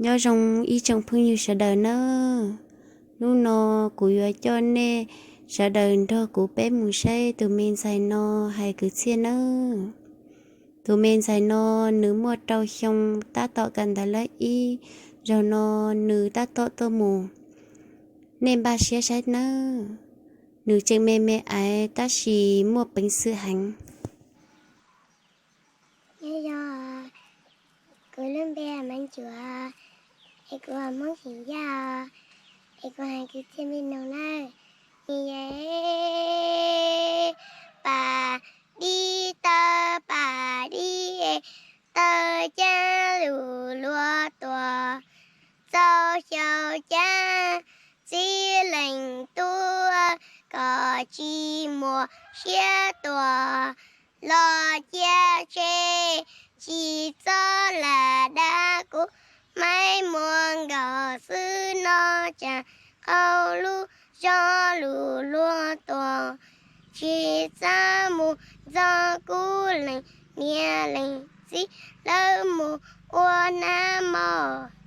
Nyob zoo ib tsoom phooj ywg sawv daws nawb. Hnub no kuv yuav coj nej sawv daws nrog kuv peb mus saib tus me ntxhais no hais kwv txhiaj nawb. Tus me ntxhais no nws muaj rau xyoo, tab tom kawm ntawv lab ib, zaum no nws tab tom tuaj mus. Nej npaj siab saib nawb. Nws tseem me me aiv tab sis muaj peev xwm heev. Nyob zoo, kuv lub npe Maiv Ncuav, es kuv Hmoob Xeem Yaj, es kuv hais kwv txhiaj me noog nawb. Pam dib taw pam dib, taw cab lus luag tuag, txaus xyaum cab txib leej tuaj, kom tsis muaj siab tuag los cia tseg, tsis txhob lam dab kuv maib muag nkaus xwb no, tsam qaug lub zog lus luag tuag, tsis txhob mus ntxog kuv leej niam leej txiv lawv mus ua hnab mos.